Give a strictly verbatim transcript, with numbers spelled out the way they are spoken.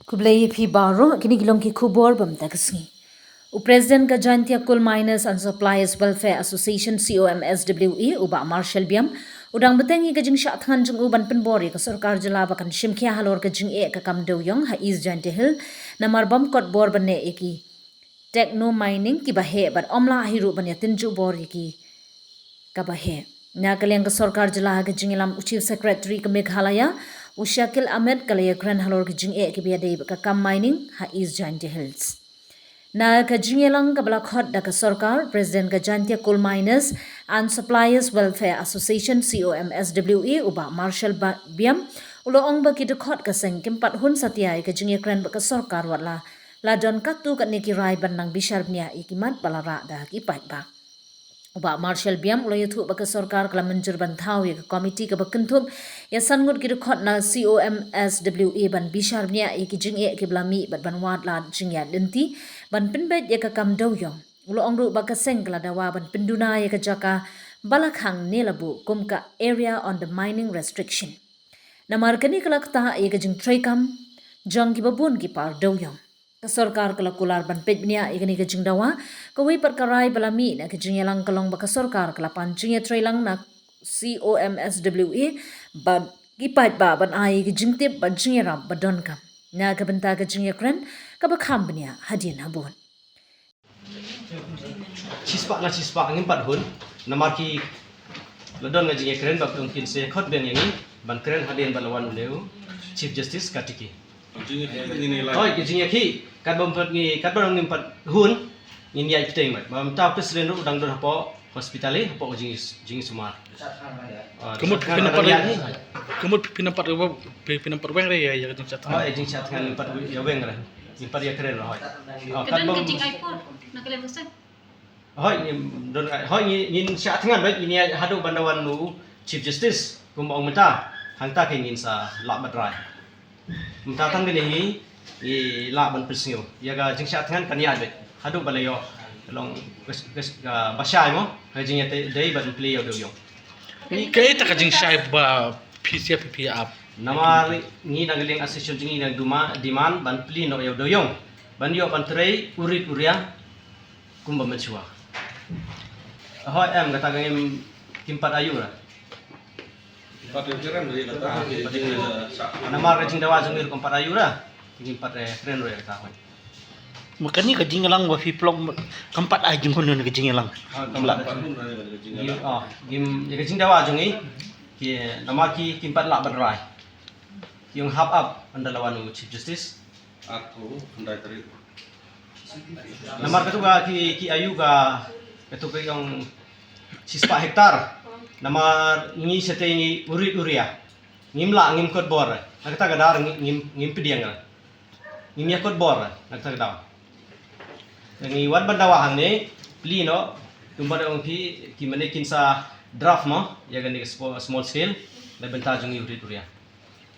Khublei ïa phi baroh, kine ki long ki khubor ba mynta ka sngi. U President ka Jaintia Coal Miners and Suppliers Welfare Association, C O M S W A, u Bah Marshal Biam, u dang bteng ïa ka jingshah thngan jong u ban pynbor ïa ka sorkar jylla ba kan shim khia halor ka jingeh ka kam dewiong ha East Jaintia Hills, namar bym kot bor ban neh ïa ki techno mining kiba heh bad ym lah hi ruh ban ïa tynjuh bor ïa ki kaba heh. Na ka liang ka sorkar jylla ha ka jingïalam u Chief Secretary ka Meghalaya, u Shakil Ahmed, ka la ïakren halor ka jingeh kiba ïadei bad ka kam mining ha East Jaintia Hills. Na ka jingïalang kaba la khot da ka sorkar, President ka Jaintia Coal Miners and Suppliers Welfare Association, C O M S W A, u Bah Marshal Ba-, Biam, u la ong ba ki dkhot ka seng kim pat hun satia ïa ka jingïakren bad ka sorkar wat la la don katto katne ki rai ban nang bishar bniah ïa ki mat ba la rah da ki paidbah. U Bah Marshal Biam u la ïathuh ba ka sorkar ka la mynjur ban thaw ïa ka komiti kaba kynthup ïa san ngut ki dkhot na C O M S W A ban bishar bniah ïa ki jingeh kiba la mih bad ban wad lad jingïaid lynti ban pynbeit ïa ka kam dewiong. U la ong ruh ba ka seng ka la dawa ban pynduna ïa ka jaka ba la khang ne la buh kum ka Area Under Mining Restriction, namar kane ka la ktah ïa ka jingtrei kam jong kiba bun ki par dewiong. Ka sorkar ka la kular ban peit bniah ïa kane ka jingdawa. Kawei pat ka rai ba la mih na ka jingïalang ka long ba ka sorkar ka la pan jingïatreilang na C O M S W A bad ki paidbah ban ai ïa ka jingtip bad jingïarap ba donkam na ka bynta ka jingïakren kaba kham bniah hadien habud. Shispah na shispah ngim pat hun, namar ki la don ka jingïakren ba ki ong kin sa khot biang ïa ngi ban kren hadien ba la wan u ne u Chief Justice Kartiki. Hoi, ki jingïakhih, katba ngim pat ngi, katba ngim pat hun, ngin ïaid pateng bad. Ba mynta u president ruh u dang don hapoh hospital, eh, hapoh jing, jingsumar. Ah, ka mut phi nampat, ka mut phi nampat, phi nampat weng re ïa, ïa ka jingshah thngan. Hoi, jingshah thngan ngim pat ïa weng re. Ngim pat ïa kren re, hoi. Ah, ka don ka jingai por na ka level seng. Hoi, ngin don, hoi, ngin, ngin shah thngan bad ngin ïa haduh ban da wan u Chief Justice, kumba ong mynta, hangta ke ngin sa lah ban rai. Mynta tang kane hi, ngi lah ban pynsngew. Ïa ka jingshah thngan kan ïaid bad haduh ba la ïoh, long, ka, ka, ka ba shai mo, ka jingïadei ban plie ïa u dewiong. Kaei kata ka jingshai ba phi sa phi phi ap? Namar ngi na ka liang association jong ngi nang duma, demand ban plie noh ïa u dewiong. Ban ïoh ban trei u rit u ria kumba mynshuwa. Hoi em, kata ka ngim, kim pat aiu ra. Pat aiu kren ri kata. Ah, pat aiu. Namar ka jingdawa jong ngi ruh kim pat aiu ra. Kim pat, eh, kren ri kata, hoi. Ma kane ka jingïalang ba phi pynlong kam pat ai jinghun na ka jingïalang. Ah, kam pat. Pat hun na ka jingïalang. Ngi, ah, ngim, ïa ka jingdawa jong ngi, ki, namar ki, kim pat lah ban rai. Ki ong half up, ynda la wan u Chief Justice. Arphew khyndai tarik. Namar katu ka ki, ki aiu ka, katu ka ong shispah hektar. Namar ngi shatei ngi u rit u ria. Ngim lah, ngim kot bor. Na kata ka daw ngi, ngim, ngim pdiang. Ngim ïa kot bor. Na kata ka daw. Ngi wan ban dawa hangne, plie noh, kumba da ong phi, ki mane kin sa draft mo, ïa kane ka spo-, small scale, na bynta jong ngi u rit u ria.